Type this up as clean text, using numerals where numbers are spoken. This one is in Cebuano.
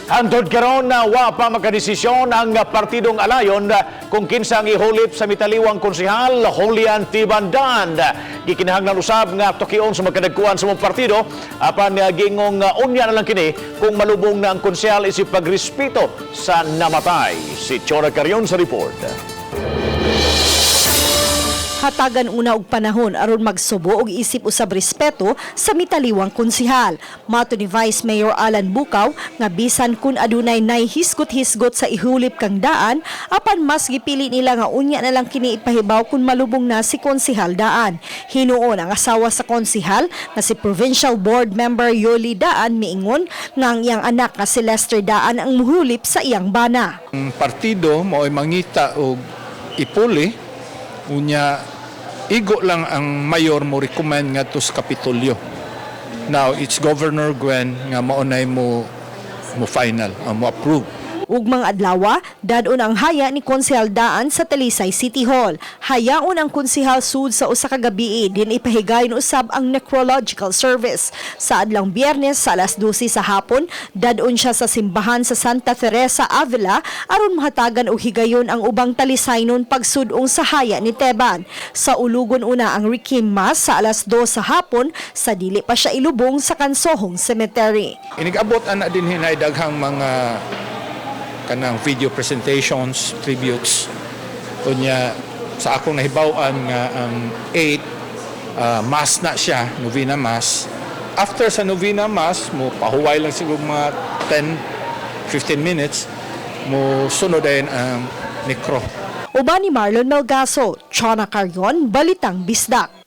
Hantod karon na wa pa makadesisyon ang partidong Alayon kung kinsa ang ihulip sa mitaliwang konsehal Julian Tiban Daan. Gikinahanglan usab nga tukion sa magkadagkuan sa mong partido, apan gingong unya na lang kini kung malubong na ang konsehal isip pagrespeto sa namatay. Si Chona Carion sa report. Hatagan una og panahon aron magsubo og isip usab respeto sa mitaliwang konsihal. Mato ni Vice Mayor Alan Bukaw nga bisan kun adunay nay hisgot-hisgot sa ihulip kang Daan, apan mas gipili nila nga unya na lang kini ipahibaw kung malubong na si konsihal Daan. Hinuon ang asawa sa konsihal nga si Provincial Board Member Yoli Daan miingon nga ang iyang anak nga si Lester Daan ang muhulip sa iyang bana. Ang partido mao'y mangita og ipuli, unya igo lang ang mayor mo recommend ngadto sa Kapitolyo. Now it's Governor Gwen nga maunay mo mo final, mo approve. Ugmang adlawa, dadon ang haya ni Konsehal Daan sa Talisay City Hall. Hayaon ang konsehal sud sa usa ka gabii din ipahigayon usab ang necrological service. Sa adlang Biyernes sa alas 12 sa hapon, dadon siya sa simbahan sa Santa Teresa Avila aron mahatagan og higayon ang ubang Talisaynon pagsudong sa haya ni Teban. Sa ulugon una ang Requiem Mass sa alas 2 sa hapon sa dili pa siya ilubong sa Kansohong Cemetery. Inigabot ana din hinay daghang mga kanang video presentations, tributes. Unya sa akong nahibaw-an nga ang 8 mass na siya, novena mass. After sa novena mass, mo pahuway lang siguro mga 10 15 minutes, mo sunod din ang necro. Uban ni Marlon Melgaso, Chona Carion, Balitang Bisdak.